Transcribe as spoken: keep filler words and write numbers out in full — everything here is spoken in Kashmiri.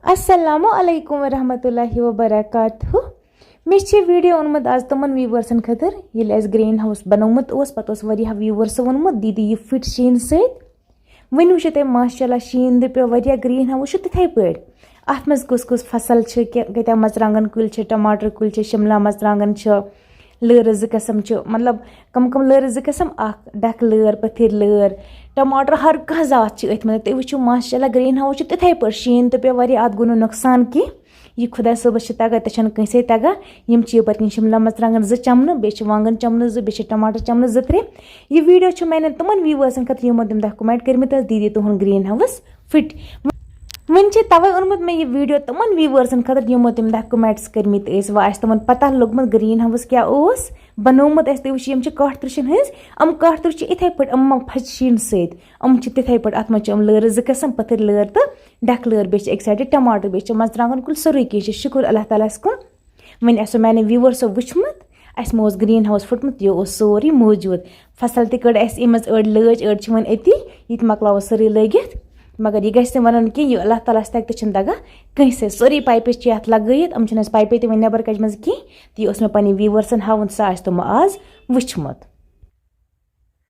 السلام علیکم ورحمۃ اللہ وبرکاتہ۔ مےٚ چھِ ویٖڈیو اوٚنمُت آز تِمَن ویٖورسَن خٲطرٕ، ییٚلہِ اَسہِ گرٛیٖن ہاوُس بَنومُت اوس، پَتہٕ اوس واریاہ ویٖورسو ووٚنمُت، "دیٖدی، یہِ پھٕٹۍ شیٖنہٕ سۭتۍ۔" وۄنۍ وٕچھِو تُہۍ، ماشاء اللہ، شیٖن تہِ پیوٚو واریاہ، گرٛیٖن ہاوُس چھُ تِتھَے پٲٹھۍ۔ اَتھ منٛز کُس کُس فصل چھِ، کہِ-، کۭتیٛاہ مَرژٕوانٛگَن کُلۍ چھِ، ٹماٹر کُلۍ چھِ، شِملہ مَرژٕوانٛگَن چھِ، لٲرٕ زٕ قٕسٕم چھِ، مطلب، کم کم لٲرٕ زٕ قٕسٕم، اَکھ ڈَکھ لٲر، پٔتھٕرۍ لٲر، ٹماٹر، ہر کانٛہہ ذات چھِ أتھۍ منٛز۔ تُہۍ وٕچھِو، ماشاء اللہ، گرٛیٖن ہاوُس چھُ تِتھَے پٲٹھۍ، شیٖن تہِ پیوٚو واریاہ، اَتھ گوٚو نہٕ نۄقصان کینٛہہ۔ یہِ خۄداے صٲبَس چھِ تَگان، تہِ چھَنہٕ کٲنٛسے تَگان۔ یِم چھِ یَپٲرۍ کِنۍ شِملہ مَرژٕوانٛگَن زٕ چَمنہٕ، بیٚیہِ چھِ وانٛگَن چَمنہٕ زٕ، بیٚیہِ چھِ ٹماٹر چَمنہٕ زٕ ترٛےٚ۔ یہِ ویٖڈیو چھُ میٛانٮ۪ن تِمَن ویٖورسَن خٲطرٕ، یِمو تَمہِ دۄہ کومٮ۪نٛٹ کٔرمٕتۍ ٲسۍ، "دیٖدی، تُہُنٛد گرٛیٖن ہاوُس پھٕٹۍ۔" وۄنۍ چھِ تَوَے اوٚنمُت مےٚ یہِ ویٖڈیو تِمَن ویٖورسَن خٲطرٕ، یِمو تَمہِ دۄہ کومٮ۪نٛٹٕس کٔرمٕتۍ ٲسۍ، وۄنۍ آسہِ تِمَن پَتہ لوٚگمُت گرٛیٖن ہاوُس کیٛاہ اوس بَنومُت اَسہِ۔ تُہۍ وٕچھِو، یِم چھِ کاٹھ ترٛوشَن ہٕنٛز، یِم کاٹھ ترٛوش چھِ یِتھَے پٲٹھۍ، یِم ما پھَجہِ شیٖنہٕ سۭتۍ۔ یِم چھِ تِتھَے پٲٹھۍ، اَتھ منٛز چھِ یِم لٲرٕ زٕ قٕسٕم، پٔتھٕرۍ لٲر تہٕ ڈَکھ لٲر، بیٚیہِ چھِ اَکہِ سایڈٕ ٹماٹر، بیٚیہِ چھِ مَرژٕوانٛگَن کُلۍ، سورُے کینٛہہ چھِ، شُکُر اللہ تعالیٰ ہَس کُن۔ وۄنۍ آسیو میٛانہِ ویٖورسو وٕچھمُت، اَسہِ ما اوس گرٛیٖن ہاوُس پھُٹمُت، یہِ اوس سورُے موٗجوٗد۔ فصل تہِ کٔڑ اَسہِ اَمہِ منٛز، أڑۍ لٲج، أڑۍ چھِ وۄنۍ أتی، یہِ تہِ مۄکلاوو سٲرٕے لٲگِتھ۔ مگر یہِ گژھِ نہٕ وَنُن کینٛہہ، یہِ اللہ تعالیٰ ہَس تَگہِ تہِ چھِنہٕ تَگان کٲنٛسہِ۔ سٲرٕے پایپہٕ چھِ یَتھ لَگٲیِتھ، یِم چھِنہٕ اَسہِ پایپہٕ تہِ وۄنۍ نٮ۪بَر کَجمَژٕ کینٛہہ۔ تہٕ یہِ اوس مےٚ پنٛنہِ ویٖورسَن ہاوُن، سُہ آسہِ تِمو آز وٕچھمُت۔